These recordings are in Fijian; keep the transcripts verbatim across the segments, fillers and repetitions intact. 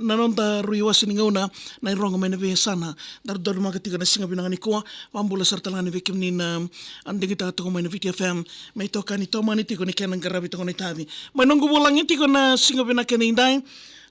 Na noda rui wase ni gauna, na irogo mai na veiyasana. Daru daulomaka tiko na siga vinaka nikua. Vabula sara tale ga ni vei kemuni na, a, digitaka tiko mai na Viti F M. Me itokani tomani tiko ni kena qaravi tiko na itavi. Mai noqu vulagi tiko na siga vinaka ni dai.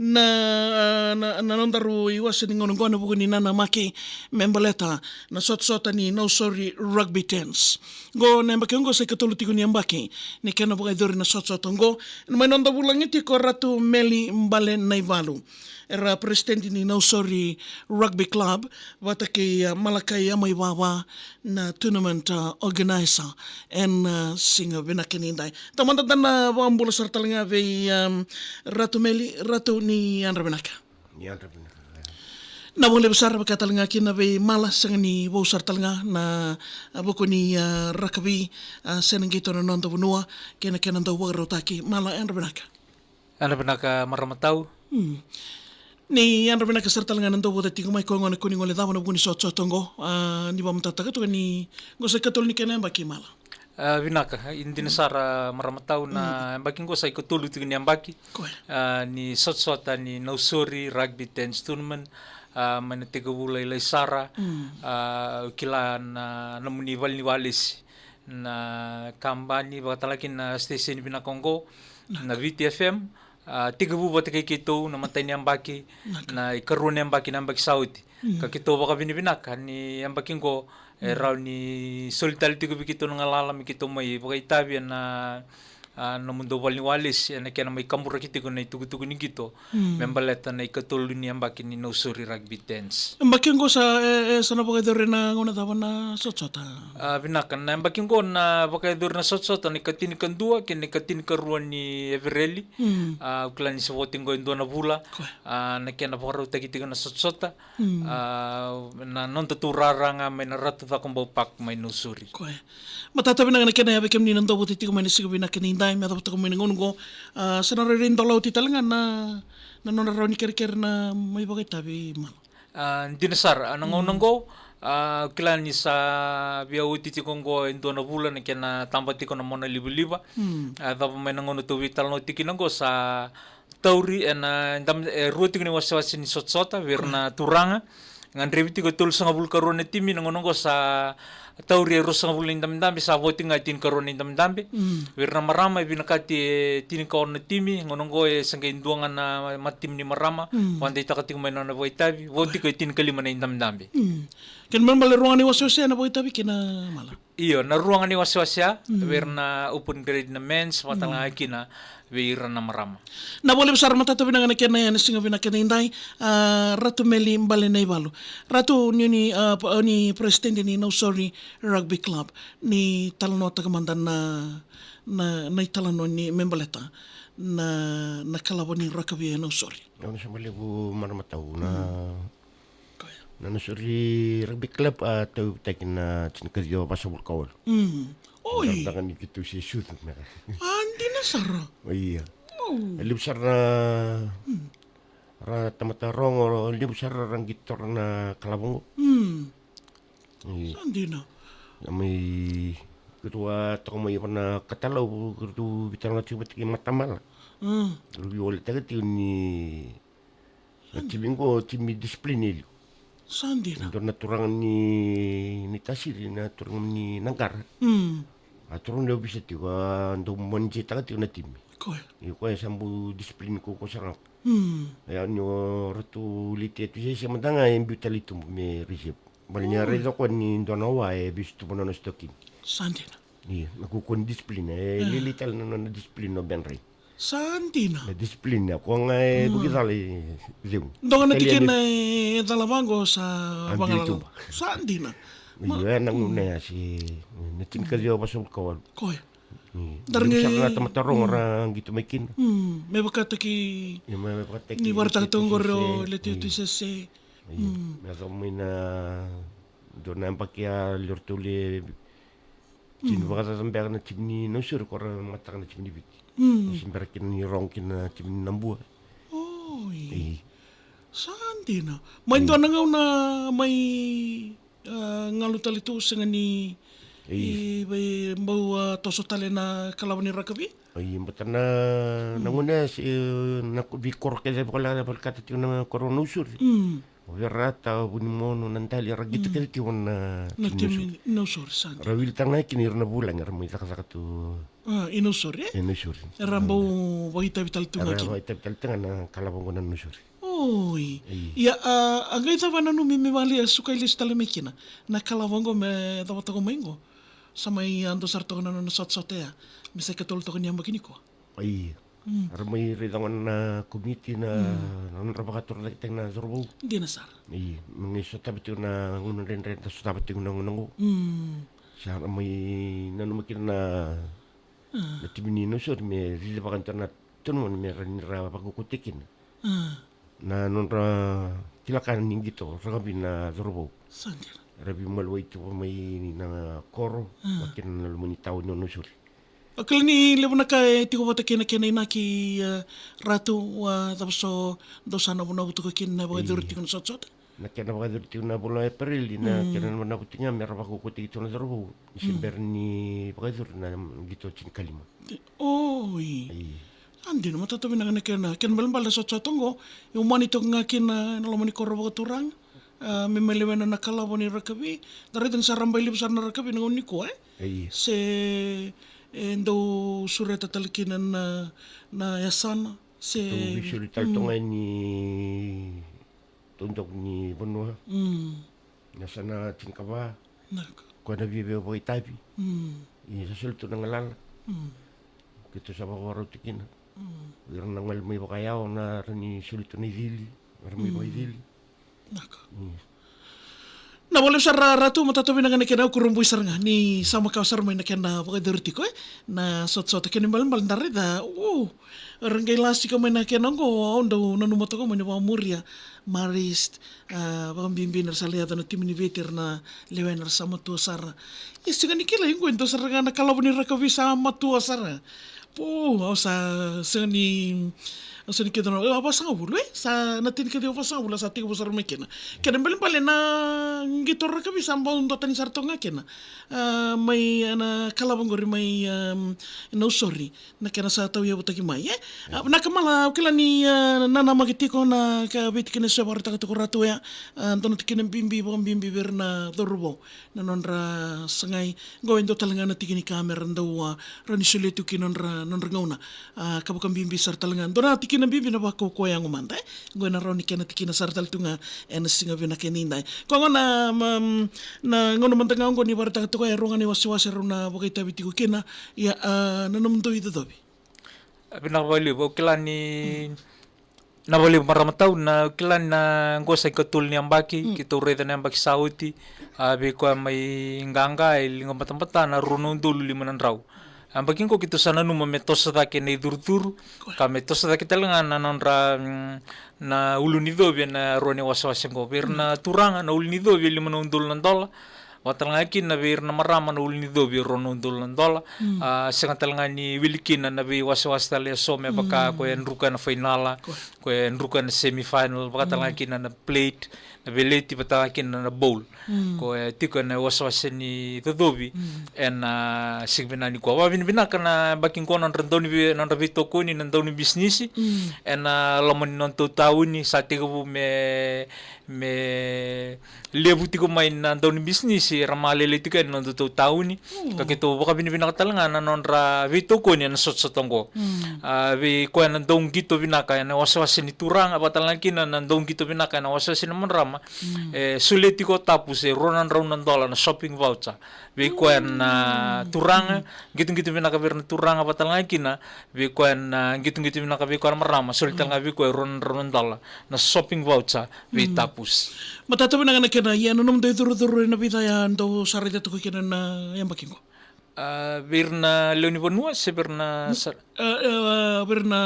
Na, na, na noda rui wase ni gauna qo ena vuku ni nanamaki me baleta na sotasota ni Nausori Rugby Tens. Qo na yabaki qo sa ikatolu tiko ni yabaki ni kena vakayacori na sotasota qo. Mai noda vulagi tiko Ratu Meli Bale Naivalu, era president ni Nausori Rugby Club, vata kei, a, Malakai Amaivava na tournament, a, organizer, ena, a, siga vinaka ni dai. Taumada da na vakabula sara tale ga vei, a, Ratu Meli, Ratu ni yadra vinaka. Ni yadra vinaka. Na vakalevu sara vaka tale ga kina vei Mala, sega ni vou sara tale ga na, a, vuku ni, a, rakavi, a, se na qito na noda vanua kei na kena dau vakarautaki. Mala, yadra vinaka. Yadra vinaka marama tau. Hmm. Ni yadra vinaka sara tale ga na dau vata tiko mai, koya gona kua ni gole cava na vuku ni sotasota qo, a, ni vakamatatataka toka ni qo sa ikatolu ni kena yabaki, Mala. A, vinaka, e dina sara marama tau, na yabaki qo sa ikatolu tiko ni yabaki. Koya. A, ni sotasota ni Nausori Rugby Tens Tournament, a, mai na tekivu lailai sara. Mm. A, au kila na nomuni vale ni walesi, na kabani, vaka tale ga kina na station vinaka oqo, na Viti F M, a, tekivu vata kei keitou na imatai ni yabaki, na ikarua ni yabaki, na yabaki sa oti. Mm. Ka keitou vakavinavinaka ni yabaki qo, e rawa ni soli tale tiko vei keitou na galala me keitou mai vakaitavi ena, a, nomudou vale ni walesi, ena kena mai kaburaki tiko na itukutuku ni qito, mm, me baleta na ikatolu ni yabaki ni Nausori Rugby Tens. Yabaki qo sa, e, e, sa na vakayacori ena gauna cava na sotasota? A, vinaka, na yabaki qo na vakayacori na sotasota na ikatinikadua kei na ikatinikarua ni Evereli. Mm. A, au kila ni sa vo tiko qo e dua na vula. Koya. A, na kena vakarautaki tiko na sotasota. Mm. A, na nodatou rara ga mai na Ratu Cakobau Park mai Nausori. Koya. Matata vinaka na kena yaco vei kemuni na dau vata tiko mai na siga vinaka ni dai, me yacova toka mai na gauna qo. A, sa na rairai dola oti tale ga na, na nodra rawa ni kerekere na mai vakaitavi, Mala. A, dina sara, a, na gauna qo, a, au kila ni sa via oti tiko qo e dua na vula na kena taba tiko na monalivaliva. Mm. A, yacova mai na gauna tou veitalanoa tiko kina qo sa tauri ena dam-, e rua tiko na iwasewase ni sotasota vei ira na turaga. Gadrevi tiko e tolusagavulu ka rua na timi, na gauna qo sa tauri e ruasagavulu na idabedabe, sa vo tiko ga e tinikarua na idabedabe. Mm. Vei ira na marama e vinakati e tinikaono na timi, gauna qo e sa qai dua ga na matatimi ni marama vakadeitaka tiko mai na nona vakaitavi, vo tiko e tinikalima na idabedabe. Mm. Kena ibalebale rua ga na iwasewase na vakaitavi kina, Mala. Io, na rua ga na iwasewase ya, vei ira na open grade na men's, vaka tale ga kina vei ira na marama. Na vakalevu sara, matata vinaka na kena, na siga vinaka ni dai, a, Ratu Meli Bale Naivalu. Ratu, ni, ni, a, p-, ni president ni Nausori Rugby Club, ni talanoataka mada na, na, na italanoa ni me baleta na, na kalavo ni rakavi e Nausori. Au na sa vakalevu marama tau na Koya. Na Nausori Rugby Club, a, tauyavutaki na tinikaciwa vasagavulu ka walu. Mm. Oi. Daga ni keitou se sucu me. A, dina sara. Io. Oh. E levu sara na, mm, ra tamata rogo, levu sara ra qito toro na kalavo qo. Mm. Io. Sa dina. Na mai, keitou a toka mai vana Katalau, keitou veitalanoa tiko vata kei Matamala. Mm. Keitou veiwaletaka tiko ni Na timi qo, timi discipline e liu. Sa dina. Dua na turaga ni, ni Tasiri, na turaga ni Naqara. Mm. A turaga ni ovisa tiko, a dau manager-taka tiko na timi. Koya. Io, koya sa bau discipline ko, ko sara ga. Mm. Ia ni o ratou liti e tu se, se mada ga e biu tale i tubu me reserve. Baleta ni a raica o koya ni dua na wa e vesu tubu na nona sitokini. Sa dina. Io, na kaukaua ni discipline, e, e, lailai tale na nona discipline o Ben Rai. Sa dina. Na discipline, o koya ga e, mm, vuki cala e cegu. Dua ga na tikina e cala vaqo sa vagalalau. Sa dina. Io, e na gauna ya se, na tinikaciwa vasagavulu ka walu. Koya. Io. Daru qai sara na tamata rogo ra qito mai kina. Mm, me vakataki. Io, me vakataki ni varaitaka tu qori o Leti Otu Sese. Io. Mm. Me yaco mai na dua na yabaki a lewe ratou le timi vakacaca beka na timi ni Nausori, ko ra mataka na timi ni Viti. Mm. Se bera kina ni rogo kina na timi ni Nabua. Oi. Io. Sa dina. Mai dua na gauna mai, a, galu tale tu sega ni, io, i, vei bau, a, toso tale na kalavo ni rakavi. Ia, baleta na, na gauna ya se na ko-, veikoro kece vakaleka, vakalekata tiko na koro o Nausori. Mm. O Verata, o Vunimono, na Dali, era qito kece tiko na, na timi ni Nausori. Nausori, sa dina. Ra wili tale ga kina ira na vulagi, era mai cakacaka tu. A, i Nausori, e? E Nausori. Era bau vakaitavi tale tu ga kina. Era vakaitavi tale tu ga na kalavo oqo na Nausori. Oi. Io. Ia, a, a qai cava na nanumi me vaka e suka lesu tale mai kina na kalavo oqo me cava toka mai oqo? Sa mai, a, dua sara toka na nona sotasota ya. Me sa ikatolu toka ni yabaki nikua. Io. Mm. Era mai raica gona na komiti na, mm, na nodra vakatorocaketaki na cauravou. Dina sara. Io, me qai sotava tiko na gauna dredre da sotava tiko na gauna oqo. Mm. Sa ra mai nanuma kina na, ah, na timi ni Nausori me cicivaka e dua na turaga me rawa ni ra vakaukauwataki kina. Ah. Na nodra kila ka ni qito rakavi na cauravou. Sa dina. Era veimaliwai tu mai na koro, ah, vata kei na loma ni tauni o Nausori. O kila ni levu na ka e tiko vata kei na kena inaki, e, Ratu, a, cava so dou sa navunavu tiko kina na vakayacori tiko na sotasota? Io. Na kena vakayacori tiko na vula o Epereli, na, mm, kena navunavu tiko ga me ra vakaukauwataki tiko na cauravou. Ni se, mm, bera ni vakayacori na qito tinikalima. Oi. Io. A dina, matata vinaka na kena, kena ibalebale na sotasota oqo, e umani toka ga kina na loma ni koro vakaturaga. A, me mai lewena na kalavo ni rakavi, da raica ni sa ra bau levu sara na rakavi na gauna nikua, e? Io. Se, e, dau sureta tale kina na, na yasana, se. Dau veisoli tale, mm, toka ga ni taudaku ni vanua. Mm. Na yasana tinikava. Vinaka. Koya na viavia vakaitavi. Mm. Ia sa soli tu na galala. Mm. Keitou sa vakavakarau tu kina. Mm. Ira na gole mai vakayawa na rawa ni soli tu na icili, na rawa ni, mm, vakaicili. Vinaka. Mm. Na vale sara Ratu, matata vinaka na kena, au kurabui sara ga ni sa makawa sara mai na kena vakayacori tiko, e? Na sotasota, kena ibalebale da raica, o, ra qai lasika mai na kena oqo, au dau nanuma toka mai ni vakamuria. Marist, a, vakabibi ni ra sa lai yaco na timi ni Viti, era na lewena, era sa matua sara. E sega ni kilai oqo e dua sara ga na kalavo ni rakavi sa matua sara. Po, au sa sega ni, au sa ni kece na, e, vasagavulu, e? Sa na tini kece, vasagavulu, sa tekivu sara mai kina. Kena ibalebale na qito rakavi sa bau duatani sara toka ga kina. A, mai, a, na kalavo oqori mai, a, Nausori. Na kena sa tauyavutaki mai, e? A, vinaka Mala, au kila ni, a, nanamaki tiko na ka veitikina eso e vakaraitaka tiko o Ratu ya, a, dua na tikina bibi, vakabibi vei ira na cauravou. Na nodra sagai, qo e dua tale ga na tiki ni ka me ra dau, a, rawa ni solia tu kina nodra, nodra gauna. A, ka vakabibi sara tale ga. Dua na tikina bibi na vakaukauwa yago mada, e? Qo ena rawa ni kena tikina sara tale tu ga ena siga vinaka edaidai. Koya gona, ma, na gauna mada ga oqo ni vakaraitaka tiko ya e rua ga na iwasewase rau na vakaitavi tiko kina, ia, a, na nomudou icocovi. A, vinaka vakalevu, au kila ni, mm, na vakalevu marama tau, na kila ni na qo sa ikatolu ni yabaki, mm, keitou raica na yabaki sa oti, a, vei koya mai qaqa, e liga batabata na rua na udolu lima na drau. A, yabaki qo keitou sa nanuma me toso cake na icurucuru, ka me toso cake tale ga na nodra, mm, na ulunicovi ena rua na iwasewase qo. Vei ira na, mm, turaga na ulunicovi e lima na udolu na dola, vaka tale ga kina vei ira na marama na ulunicovi e rua na udolu na dola. Mm. A, sega tale ga ni wili kina na veiwasewase tale eso me vaka, mm, koya e druka ena fainala, koya, koya e druka ena semifinal, vaka tale ga, mm, kina na plate, na veleti, vaka tale ga kina na bowl. Mm. Koya e tiko ena wasewase ni cocovi, mm, ena siga vinaka nikua. Vakavinavinaka na yabaki qo na nodra daunive-, na nodra veitokoni na daunibisinisi. Mm. Ena loma ni nodatou tauni sa tekivu me, me levu tiko mai na daunibisinisi era malele tiko ena nodatou tauni. Mm. Ka keitou vakavinavinaka tale ga na nodra veitokoni ena sotasota qo. Mm. A, vei koya na dauqito vinaka ena wasewase ni turaga, vaka tale ga kina na dauqito vinaka ena wasewase ni marama. Mm. E solia tiko o Tapus e rua na drau na dola na shopping voucher. Vei koya na, mm, turaga, mm, qitoqito vinaka vei ira na turaga, vaka tale ga kina vei koya na qitoqito vinaka vei koya na marama, solia tale ga, mm, vei koya e rua na drau na dola na shopping voucher vei, mm, Tapus. Matata vinaka na kena, ia na nomudou icurucuru ena vica ya dou sa raica tiko kina na yabaki qo. A, vei ira na lewe ni vanua se vei ira na, mm, sa-, a, a, vei ira na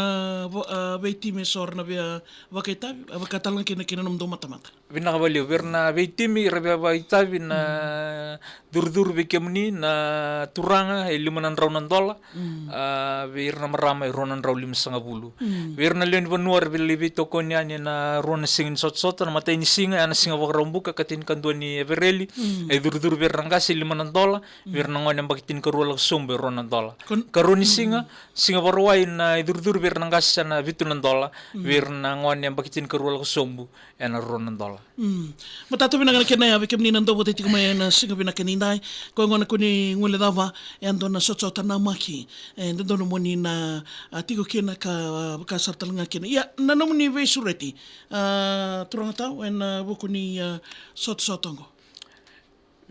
vo-, a, veitimi eso era na via vakaitavi, a, vaka tale ga kina, kina nomudou matamata. Vinaka vakalevu, vei ira na veitimi era via vakaitavi na, mm, curucuru vei kemuni na turaga e lima na drau na dola. Mm. A, vei ira na marama e rua na drau limasagavulu. Mm. Vei ira na lewe ni vanua era via lai veitokoni yani ena rua na siga ni sotasota, na imatai ni siga ena siga Vakaraubuka ka tinikadua ni Evereli. Mm. E curucuru vei ira na qase e lima na dola. Vei ira na gone yabaki tinikarua lako sobu e rua na dola. Ka rua ni siga, mm, siga Vakarauwai na icurucuru vei ira na qase ena vitu na dola, vei ira na gone yabaki tinikarua lako sobu ena rua na dola. Mm. Matata vinaka na kena ya vei kemuni na dau vata tiko mai ena siga vinaka ni dai. Ko gona ko ni gole cava e dua na sotasota namaki e dodonu mo ni na, a, tiko kina ka, a, vaka sara tale ga kina. Ia, na nomuni veisureti, a, turaga tau, ena vuku ni, a, sotasota oqo.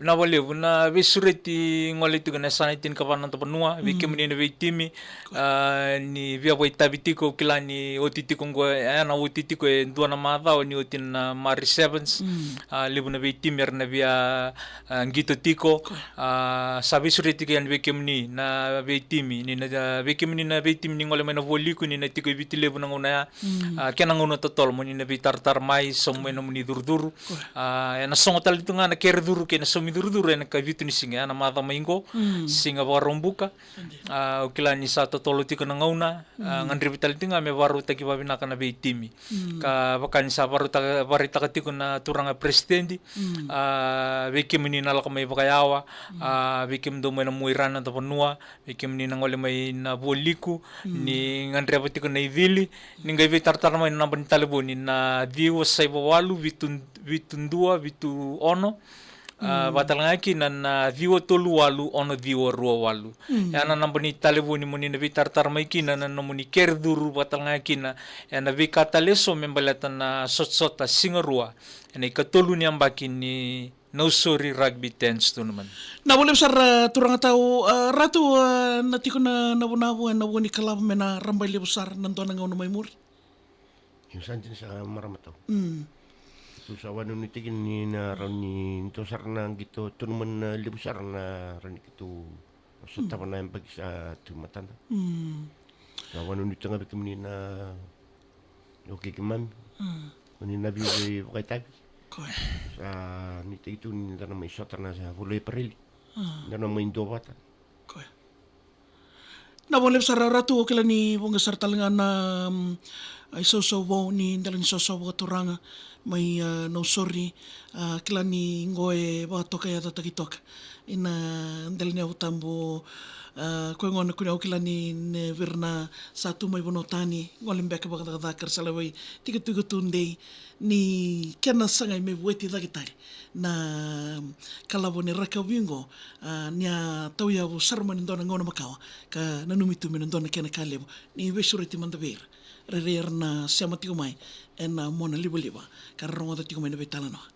Na vakalevu na veisureti gole tiko na yasana e tinikava na noda vanua, vei kemuni na veitimi, a, ni via vakaitavi tiko, au kila ni oti tiko oqo, e, na oti tiko e dua na macawa ni oti na Maori Sevens. A, levu na veitimi era na via, a, qito tiko. A, sa veisureti tiko yani vei kemuni na veitimi, ni na, a, vei kemuni na veitimi ni gole mai na Vualiku, ni na tiko i Viti Levu na gauna ya. A, kena gauna totolo mo ni na veitaratara mai, saumi mai nomuni curucuru. A, ena sogo tale tu ga na kere curu kei na saumi curucuru ena ikavitu ni siga, ena macawa mai qo, siga Vakaraubuka. A, au kila ni sa totolo tiko na gauna, a, gadrevi tale tiko ga me vakarautaki vavinaka na veitimi. Ka vaka ni sa vakarautaka, vakaraitaka tiko na turaga peresitedi, a, vei kemuni na lako mai vakayawa, a, vei kemudou mai na mua i ra na noda vanua, vei kemuni na gole mai na Vualiku, ni gadreva tiko na icili, ni qai veitaratara mai na naba ni talevoni na ciwa saiva walu, vitu, vitu dua, vitu ono, a, vakatalega kina na ciwa tolu walu, ono ciwa rua walu. Ya na naba ni talevoni mo ni na veitaratara mai kina na nomuni kere curu, vakatalega kina ena veika tale eso me baleta na sotasota siga rua ena ikatolu ni yabaki ni Nausori Rugby Tens Tournament. Na vakalevu sara, a, turaga tau, a, Ratu, a, na tiko na, na vunavu ena vua ni kalavo me na rabailevu sara na dua na gauna mai muri. Io, sa dina sara, marama tau. Mm. Keitou sa vakanuinuitaki ni na rawa ni dua sara na qito tournament, a, levu sara na rawa ni keitou sotava na yabaki sa tu e matada. Mm. Sa vakanuinuitaka ga vei kemuni na, okay, keimami. Mm. Ko ni na vei, vei vakaitavi. Ko e. Sa nuitaki tu ni da na mai sota na sa vula o Epereli. Mm. Da na mai duavata. Ko e. Na vakalevu sara Ratu, au kila ni vuqa sara tale ga na, mm, isausau vou ni dela ni sausau vakaturaga mai, a, Nausori, a, kila ni qo e vakatoka, e yacataki toka ina dela ni yavu tabu, a, ko e gona kuni, au kila ni, ni vei ira na sa tu mai vanua tani, gole beka vakacakacaka, ra sa lewai tikotiko tudei, ni kena sagai me vueti cake tale na kalavo ni rakavi qo, a, ni a tauyavu sara mai na dua na gauna makawa, ka nanumi tu me na dua na kena ka levu. Ni veisureti mada vei ira, rairai era na sema tiko mai ena mona livaliva ka ra rogoca tiko mai na veitalanoa.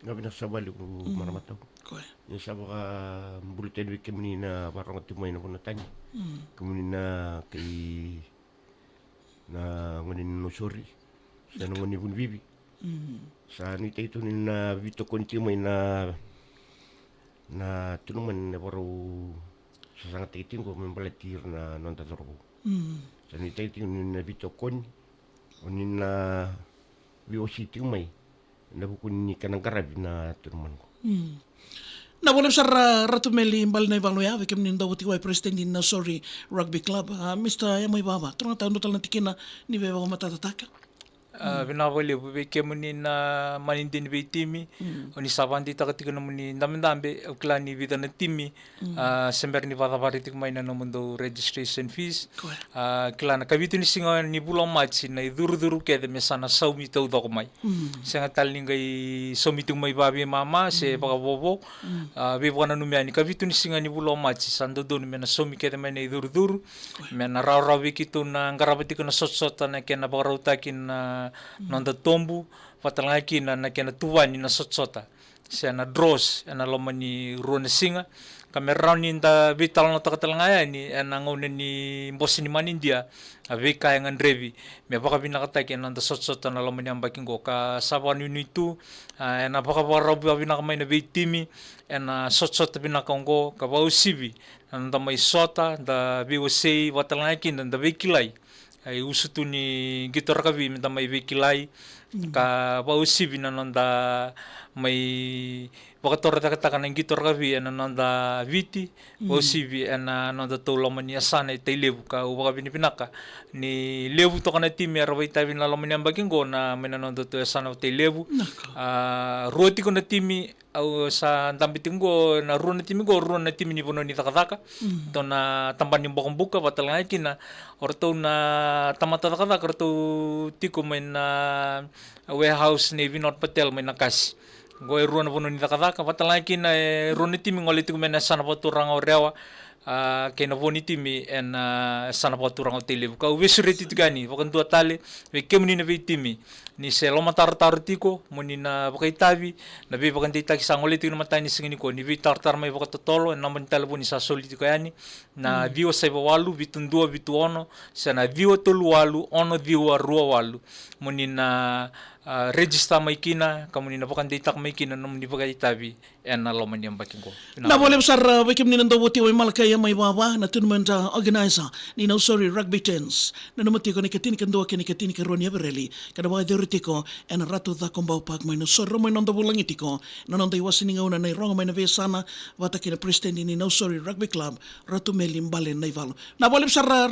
Ga vinaka sara vakalevu, mm, marama tau. Ko e. Ni sa vakabula tale vei kemuni na vakarogo tiko mai na vanua tani. Mm. Kemuni na kai na gone ni Nausori, se na gone ni Vunivivi. Mm. Sa nuitaki tu ni na veitokoni tiko mai na, na tournament e vakarau sasagataki tiko qo me baleti ira na noda cauravou. Mm. Sa nuitaki tiko ni na veitokoni, o ni na veiwasei tiko mai ena vuku ni kena qaravi na tournament qo. Mm. Na vakalevu sara Ratu Meli Balinaivalu ya, vei kemuni na dau vata tiko mai, president ni Nausori Rugby Club, a, Mister Yamaivava, turaga tau, dua tale na tikina ni veivakamatatataka. A, vinaka vakalevu vei kemuni na manidini veitimi. Mm. O ni sa vakadeitaka tiko nomuni dabedabe, au kila ni vica na timi, mm, a, se bera ni vakacavari tiko mai na nomudou registration fees. Ko e. A, kila na ikavitu ni siga ni vula o Maji na icurucuru kece me sa na saumi taucoko mai. Mm. Sega tale ni qai saumi tiko mai vakaveimama se, mm, vakavovo. Mm. A, veivakananumi yani, ikavitu ni siga ni vula o Maji sa dodonu me na saumi kece mai na icurucuru. Ko e. Me na rawarawa vei keitou na qarava tiko na sotasota, na kena vakarautaki na, mm, noda tobu, vakatalega kina na kena tuvani na sotasota se na draws ena loma ni rua na siga, ka me rawa ni da veitalanoataka talega yani ena gauna ni bose ni manidia, a, veika e gadrevi me vakavinakataki ena noda sotasota na loma ni yabaki qo. Ka sa vakanuinui tu, a, ena vakavakarau vakavinaka mai na veitimi ena sotasota vinaka oqo, ka vakauasivi na noda mai sota, da veiwasei, vakatalega kina da veikilai. A, iusutu ni qito rakavi me da mai veikilai, mm, ka vakauasivi na noda mai vakatorocaketaka na qito rakavi ena noda Viti, uasivi ena noda tou loma ni yasana e Tailevu, ka au vakavinavinaka ni levu toka na timi era vakaitavi na loma ni yabaki qo na mai na noda tou yasana o Tailevu. A, rua tiko na timi, au sa dabe tiko qo, na rua na timi qo, rua na timi ni vanua ni cakacaka. Tou na tabana ni bokobuka, vatalega kina o ratou na tamata cakacaka, ratou tiko mai na warehouse nei Vinod Patel mai na Kasi. Qo e rua na vanua ni cakacaka, vatalega kina e rua na timi gole tiko mai na yasana vakaturaga o Rewa, a, kei na vo ni timi ena yasana vakaturaga o Tailevu. Ka au veisureti tiko yani vakadua tale vei kemuni na veitimi, ni se lomatarotaro tiko mo ni na vakaitavi na veivakadeitaki sa gole tiko na matai ni siga nikua, ni veitaratara mai vakatotolo ena naba ni talevoni sa soli tiko yani, na ciwa saiva walu vitu dua vitu ono, se na ciwa tolu walu ono ciwa rua walu. Mo ni na, a, register mai kina, ka mo ni na vakadeitaka mai kina na nomuni vakaitavi ena loma ni yabaki qo. Na vole sara vei kemuni na dau voti mai Malakaia mai Vava, na tournament organizer ni Nausori Rugby Tens. Nanuma tiko ni ka tinikadua kei ni ka tinikarua ni Apereli, ka na vakayacori tiko ena Ratu Cakobau Park mai Nausori. Rau mai noda vulagi tiko na noda iwase ni gauna na irogo mai na veiyasana vata kei na president ni Nausori Rugby Club, Ratu Meli Bale Naivalu. Na vole sara